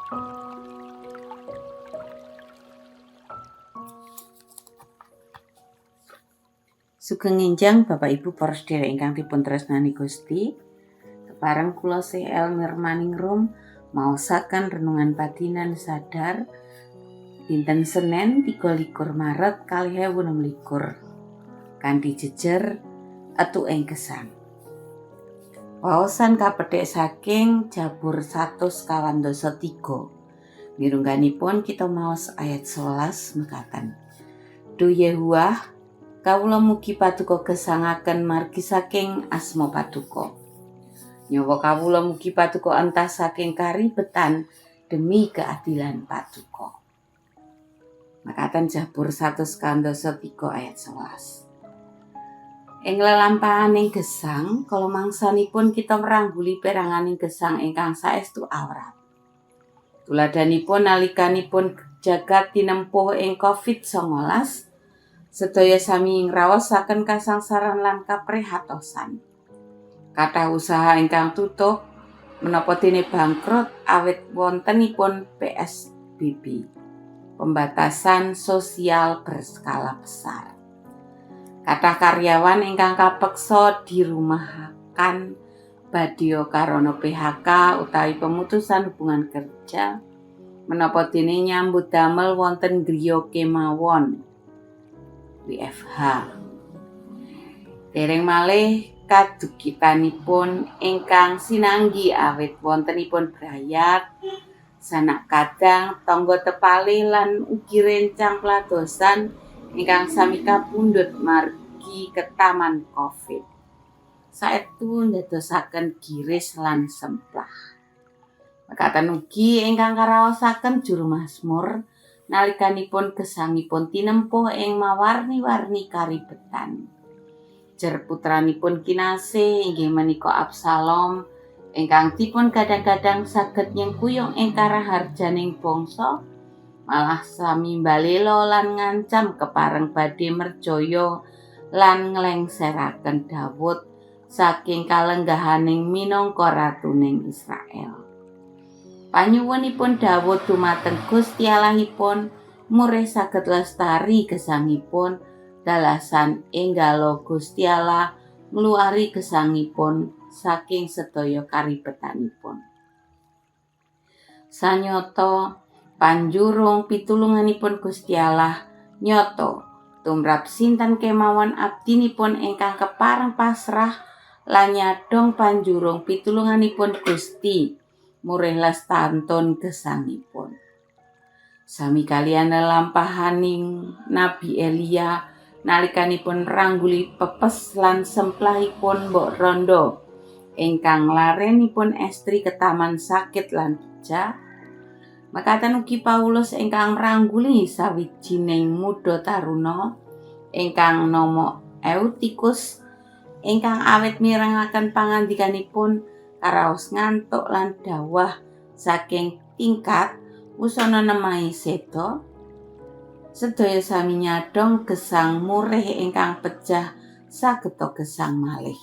Sugeng enjang Bapak Ibu para sedherek ingkang dipun tresnani Gusti. Kepareng kula CL Nirmaningrum maosaken renungan padinan sadar dinten Senin 23 Maret 2026 kanthi jejer etu ing gesang. Waosan kapethik saking Jabur 143. Mirungganipun kita maos ayat 11 mekaten. Duh Yehuwah, kawula mugi paduka gesangaken margi saking asma paduka. Nyawa kawula mugi paduka entas saking karibetan demi keadilan paduka. Makaten Jabur 143 ayat 11. Ing lelampahaning gesang, kala mangsanipun kita mrangguli peranganing gesang ingkang saestu awrat. Tuladhanipun nalikanipun jagat tinempuh ing Covid-19, sedaya sami ngraosaken kasangsaran lan kaprihatosan. Kathah usaha ingkang tutup menapa dene bangkrut awit wontenipun PSBB, pembatasan sosial berskala besar. Kathah karyawan ingkang kapeksa dirumahkan badya karana PHK utawi pemutusan hubungan kerja, menapa dene nyambut damel wonten griya kemawon WFH. Dereng malih kadukitanipun ingkang sinanggi awit wontenipun brayat, sanak kadang, tangga tepalih lan ugi rencang peladosan ingkang sami kapundhut margi ketaman Covid. Saestu ndadosaken giris lan semplah. Mekaten ugi ingkang karaosaken juru mazmur nalikanipun gesangipun tinempuh ing mawarni-warni karibetan. Jer putranipun kinasih inggih menika Absalom ingkang dipun gadang-gadang saged nyengkuyung ing karaharjaning bangsa, malah sami mbalela lan ngancam kepareng badhe merjaya lan nglengseraken Dawud saking kalenggahaning minangka ratuning Israel. Panyuwunipun Dawud dumateng Gusti Allahipun murih saged lestari gesangipun dalasan enggalo Gusti Allah ngluwari gesangipun saking sedaya karibetanipun. Sanyata panjurung pitulunganipun Gusti Allah nyata tumrap sinten kemawon abdinipun ingkang kepareng pasrah lan nyadhong panjurung pitulunganipun Gusti murih lestantun gesangipun. Sami kaliyan lelampahaning Nabi Elia nalikanipun rangguli pepes lan semplahipun mbok rondo ingkang larenipun estri ketaman sakit lan pejah. Mekaten ugi Paulus ingkang mrangguli sawijining muda taruna ingkang nama Eutikus ingkang awit mirengaken pangandikanipun karaos ngantuk lan dawah saking tingkat wusana nemahi seda. Sedaya sami nyadhong gesang murih ingkang pejah sageta gesang malih.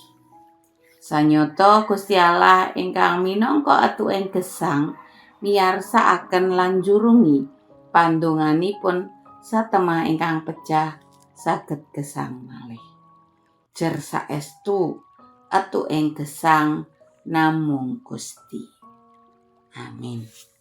Sanyata Gusti Allah ingkang minangka etuking gesang miyarsakaken lan njurungi pandonganipun satemah ingkang pejah saged gesang malih. Jer saestu etuking gesang namung Gusti. Amin.